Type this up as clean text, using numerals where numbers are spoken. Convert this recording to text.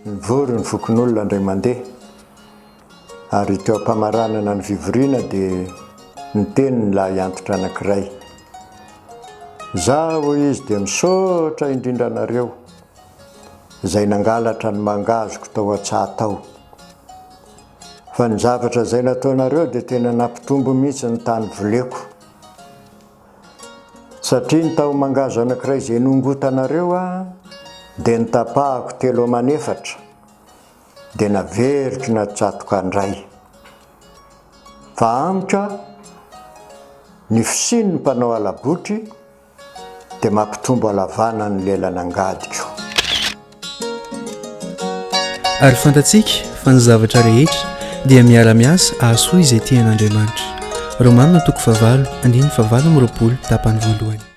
Nivory ny fokonolona indray mandeha ary teo am-pamaranana ny fivoriana dia niteny ny lahy antitra anankiray. Izaho, hoy izy, dia misaotra indrindra anareo izay nangalatra ny mangazoko tao an-tsaha tao. Fa ny zavatra izay nataonareo dia tena nampitombo mihitsy ny tany voleko. Satria ny taho-mangahazo anankiray izay nongotanareo dia notapahako telo aman'efatra, dia naveriko natsatoka indray. Fa amiko, ny fisian'ny mpanao hala-botry dia mampitombo halavana ny lelan'angadiko. Ary fantatsika fa ny zavatra rehetra dia miara-miasa hahasoa izay tia an'Andriamanitra. Romana toko fahavalo, andininy fahavalo amby 20, tapany voalohany.